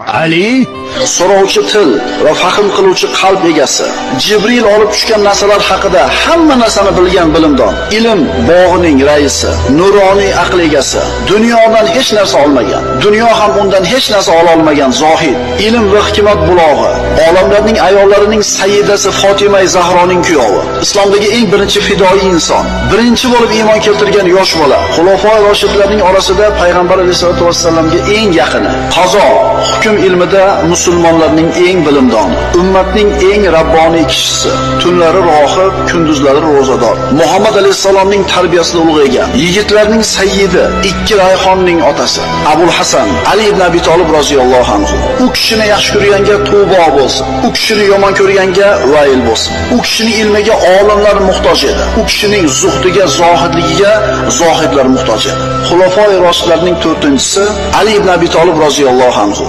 Ali So'rovchi til va fahm qiluvchi qalb egasi, Jibril olib tushgan narsalar haqida hamma narsani bilgan bilimdon, ilm bog'ining raisi, nuroniy aql egasi, dunyodan hech narsa olmagan, dunyo ham undan hech narsa ola olmagan zohid, ilm va hikmat bulog'i, olamlarning ayollarining sayyidasi Fotima Zahroning kuyovi, islomdagi eng birinchi fidoi inson, birinchi bo'lib iymon keltirgan yosh bola, xulofoi roshidlarning orasida payg'ambar alayhisolatu vassalamga eng yaqini, qazo, hukm ilmida musulmonlarning eng bilimdoni, ummatning eng rabboniy kishisi, tunlari rohib, kunduzlari ro'zador, Muhammad alayhissalomning tarbiyasida ulg'aygan, yigitlarning sayyidi, ikki rayhonning otasi, Abul Hasan Ali ibn Abi Tolib roziyallohu anhu. U kishini yaxshi ko'rganga tavba bo'lsin, u kishini yomon ko'rganga vayl bo'lsin. U kishining ilmiga olimlar muhtoj edi. U kishining zuhdiga, zohidligiga zohidlar muhtoj edi. Xulofoi roshidlarning 4-chisi Ali ibn Abi Tolib roziyallohu anhu.